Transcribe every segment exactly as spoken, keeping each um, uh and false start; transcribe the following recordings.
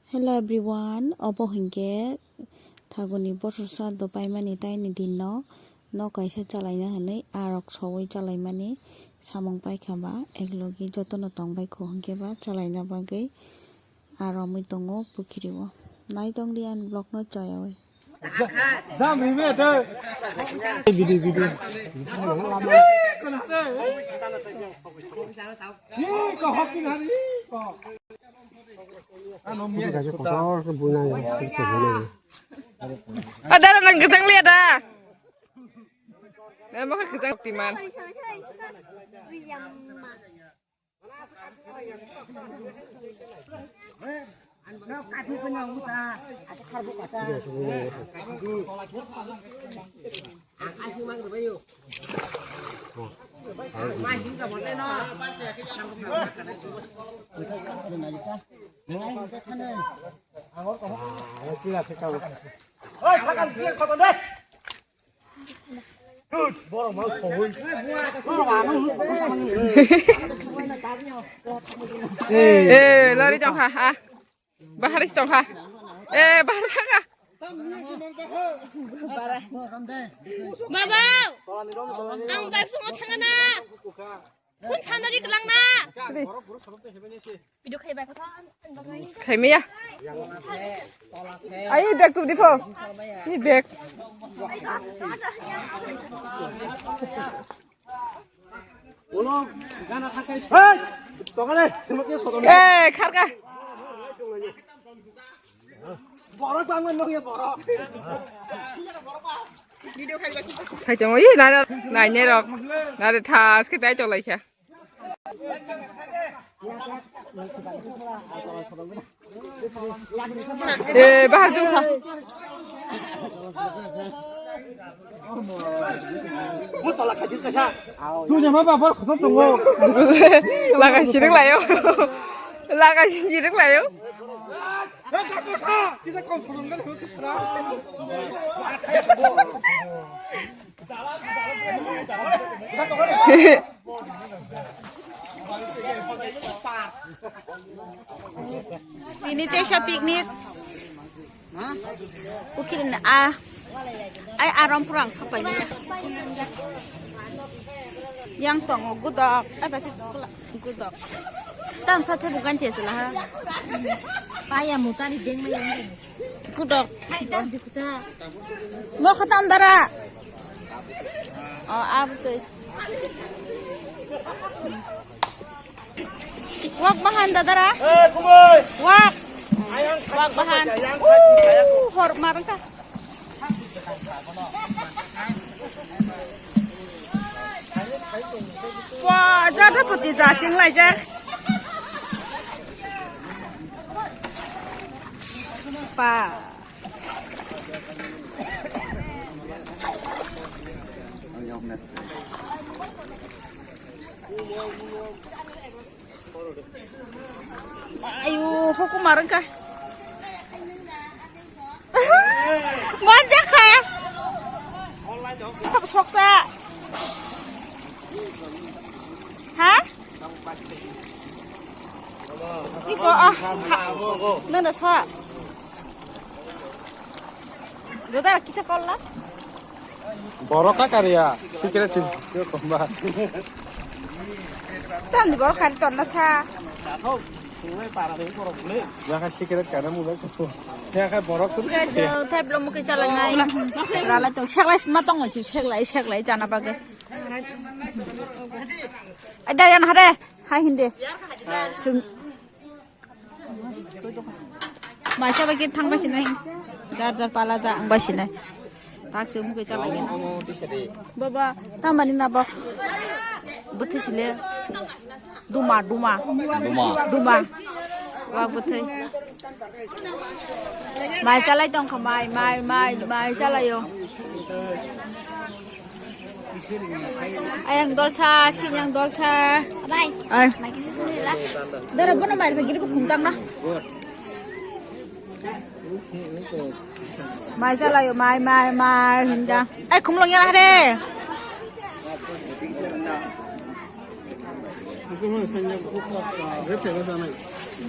Hello everyone, obo hinkhe thaguni bosor sraddho paimani taini dinno nok kaisa chalaina hinwi arok sogwi chalaimani samung paikha ba, eklogi jotono tongbaikho hinkhe ba chalaina bagwi aro romwi tongo pukhiri o. Naitongdi ani vlog no choyawi. Jam rime de. Video, video. Ada nang kejang lihat dah. Memang kejang timan. Eh, lori tong ha, ha. Bahar is tong ha. Eh, bahar thang ha. Baba, ang bike sungo thangana. Phone sanari kelang na. Video khai bai kotha. Khaimiya. Ai bag tu di pho. Ni bag. Eh, kharka. Khai tongo, ih, nana, nainai rok. Nare thas khe tai tolai kha. Eh, bahar jung tha. Mo tola khajir ta sa. Tu nya ma ba bor khoto tongo. Laga sirik layo. Laga sirik layo. Ini tesa picnic. Ukil ni a, ai arom purang sapai ni. Yang tongo gudok, ai pasi gudok. Tam sa thai bukan ches lah. Paya mutani beng mai yang. Gudok. Hai tam dikuta. Mo khatam dara. Oh, abtui. Wak bahan dadara. Eh, kumoi. Wak. Wak bahan. Uh, hor marangka. Wah, jaja poti jasing laijak. Pa. Ayu, hukum marangka. Manjak kha. Soksa. Ha? Iko, ah, ha. Nana sa. Rodara kisa kolla? Borok ka kariya, sikire chin, yo komba. Tamni borok kari tonna sa. Yaka sikire kana mula ko. Yaka borok suru sikire. Thai blom muke chalangai. Rala tong seklai ma tong si seklai seklai jana bage. Ada yang hade, hai hindi. Sung. Maisa bai khe thang bai sinai. Jar jar pala ja ang bai sinai. Tak se muke chalai gini. Baba, tamani na ba. Bwthai sile. Duma, duma. Duma. Duma. Wa bwthai. Mai chalai tong kha, mai, mai, mai, mai chalai yo. Ayang dolsa, sinyang dolsa. Bai. Ai. Mai kisi sini la. Dara bono mai bagi ko khungtang na. Mai sala yo, mai, mai, mai, hinja. Ai, khumlong ya hare. Aku mah sanya buku apa? Dia pernah sana.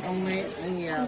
Ong mai, ong ya.